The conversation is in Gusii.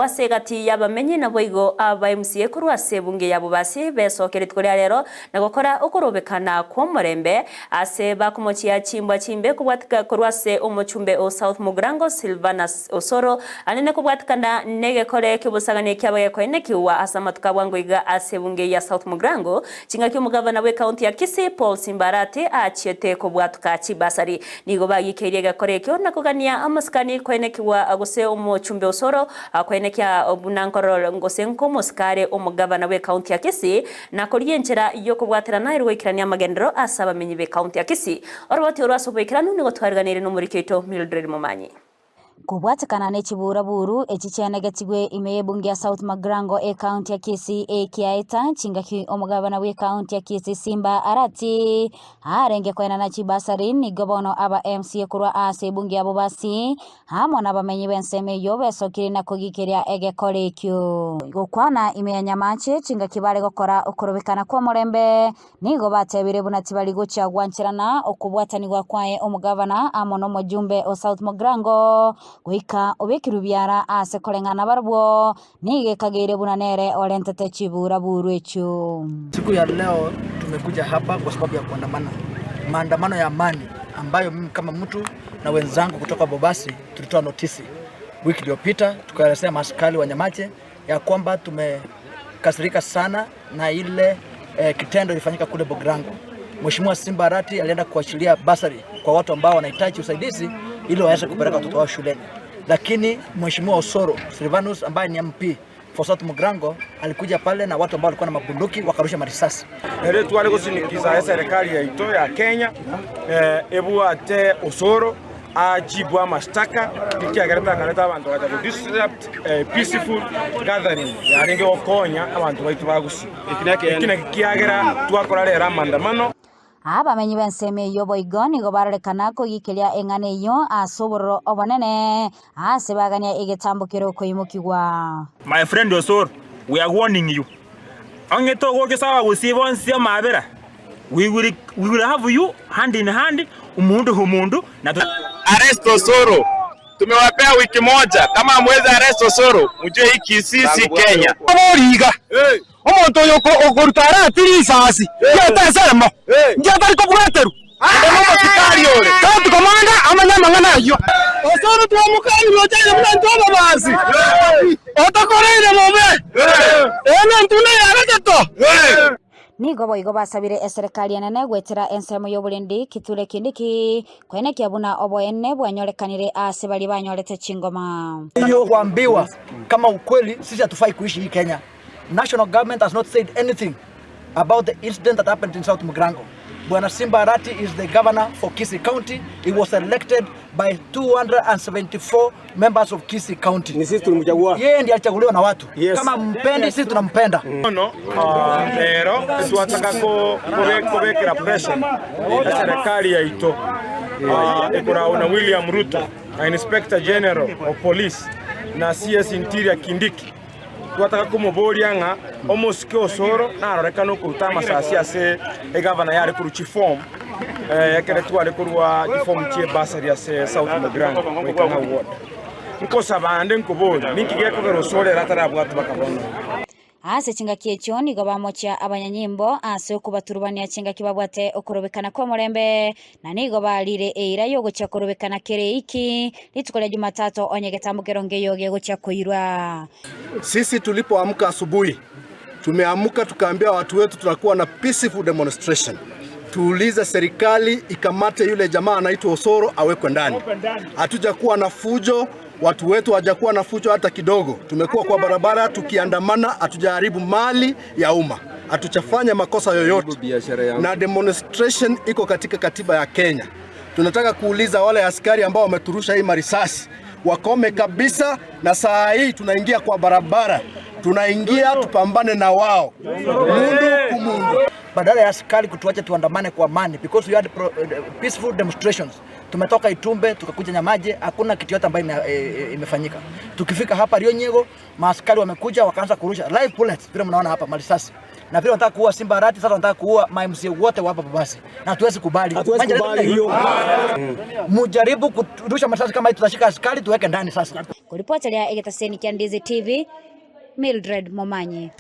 Ase egati y'abamenyi naboigo aba MCA korwa ase ebunge ya Bobasi besokia rituko ria rero na gokora okorobekana kw'omorembe ase bakomochia chimbwa chimbe kobwatika korwa ase omochumbe o South Mugirango Silvanus Osoro anene kobwatikana negekore ki'obosagani ekiaba gekoenekiwa ase amatuko a bwango iga ase ebunge ya South Mugirango chingaki omogavana bw'ecounty ya Kisii Paul Simba Arati achiete kobwatuka chibasari Nigo bagikeirie egekora ekio na kogania amasikani koenekigwa gose omochumbe Osoro koenekia buna nkorora gose nkomosikare omogavana bw'ecounty ya Kisii na korigia enchera y'okobwaterana ere goikerania amagenderero ase abamenyi b'ecounty ya Kisii. Oroboti oro ase oboikeranu nigo twariganeire nomoriki oito Mildred Momanyi. Kobwatekana ne chiburaburu echi chianegetigwe ime y'ebunge ya South Mugirango ecounty ya Kisii ekiaeta chingaki omogabana bw'ecounty ya Kisii Simba Arati arenge koenana chibasari nigo bono aba MCA korwa ase ebunge ya Bobasi amo nabamenyi b'ensemo eyio besokire na kogikeria egekora ekio. Gokwana ime ya Nyamache chingaki bare gokora okorobekana kw'omorembe Nigo batebire buna tibari gochia gwancherana okobwatanigwa kwaye omogavana amo nomojumbe o South Mugirango goika obekirwe biara ase koreng'ana barabwo, nigo ekageire buna nere orentete chiburaburu echio. Siku ya leo tumekuja hapa kwa sababu ya kuandamana, maandamano ya amani ambayo mimi kama mtu na wenzangu kutoka Bobasi tulitoa notisi wiki iliyopita, tukaelezea maaskari wa Nyamache ya kwamba tumekasirika sana na ile eh, kitendo ilifanyika kule Bogrango. Mheshimiwa Simba Arati alienda kuachilia basari kwa watu ambao wanahitaji usaidizi ili waweze kupeleka watoto wao shuleni, lakini Mheshimiwa Osoro Silvanus ambaye ni MP for South Mugirango alikuja pale na watu ambao walikuwa na mabunduki wakarusha marisasi. Ere tware gosinikiza eserekari yaito ya Kenya eh, ebwate Osoro Ajibwe amashtaka, ekiagera takarete abanto gocha go disrupt a peaceful gathering yarenge gokonya abanto baito ba Gusii. Eki nakio kiagera twakora rero amandamano. Abamenyi b'ensemo eyio boigo nigo barorekana kogikeria eng'ana eyio ase obororo obonene, aase bagania egetambo keria okoimokigwa. My friend Osoro, we are warning you. Onye togocha abagusii bonsi amabera, We will, we will have you hand in hand, omonto hu omonto, na to. Arrest Osoro. Tumewapea wiki moja, kama hamwezi arrest Osoro, mjue hii Kisii si Kenya. Bori iga, omonto oyo okoruta arati risasi riaete ensemo, inki atari kobwaterwa? Onde nomosikari ore county commander amanye amang'ana ayio. Osoro twamokanire ochaire buna intwe ababasi, otokoreire bobe, eye nentunda ya gatato. Nigo boigo basabire eserekari enene goetera ensemo y'oborendi Kithure Kindiki koenekia buna oboene bwanyorekanire aase baria banyorete chingoma. Hiyo kuambiwa kama ukweli sisi hatufai kuishi hii Kenya. National government has not said anything about the incident that happened in South Mugirango. Bwana Simba Arati is the governor for Kisii County. He was elected by 274 members of Kisii County. Ni sisi tulimchagua. Yeye ndiye alichaguliwa na watu. Yes. Kama mpendi sisi tunampenda. Bono rero twataka kobekera pressure eserekari yaito ekoragwa na William Ruto na Inspector General of Police na CS Interior Kindiki twataka komoboria ng'a omosike Osoro narorekane okoruta amasasi ase egavana yare korwa chiform ekere tware korwa chiform chie bursary ase South Mugirango goika ng'a ward. Nkosaba ande nkoborie, ninki gekogera osore ere atarabwatwa baka bono? Ase chingaki echio nigo bamochia abanyanyimbo ase okobaturubania chingaki babwate okorobekana kw'omorembe, na nigo barire eira y'ogochia korobekana kera eiki rituko ria Jumatatu onye egetambo keronge gegochia koirwa. Sisi tulipoamka asubuhi tumeamka tukaambia watu wetu tutakuwa na peaceful demonstration. Tuulize serikali ikamate yule jamaa anaitwa Osoro awekwe ndani. Hatujakuwa na fujo, watu wetu hawajakuwa na fujo hata kidogo. Tumekuwa kwa barabara tukiandamana, hatujaharibu mali ya umma, hatujafanya makosa yoyote, na demonstration iko katika katiba ya Kenya. Tunataka kuuliza wale askari ambao wameturusha hii marisasi wakome kabisa, na saa hii tunaingia kwa barabara, tunaingia tupambane na wao mundu kumundu. Badala ya askari kutuacha tuandamane kwa amani because we had pro, peaceful demonstrations. Tumetoka Itumbe tukakuja Nyamaje, hakuna kitu yote ambayo ime, e, imefanyika. Tukifika hapa Rionyego, maaskari wamekuja wakaanza kurusha live bullets, vile mnaona hapa marisasi. Na vile wanataka kuua Simba Arati, sasa wanataka kuua ma MCA wote wa hapa Bobasi. Na hatuwezi kubali. Mujaribu kurusha masasi kama hii, tutashika askari tuweke ndani sasa. Koripoteria egetaseni kia Ndizi TV, Mildred Momanyi.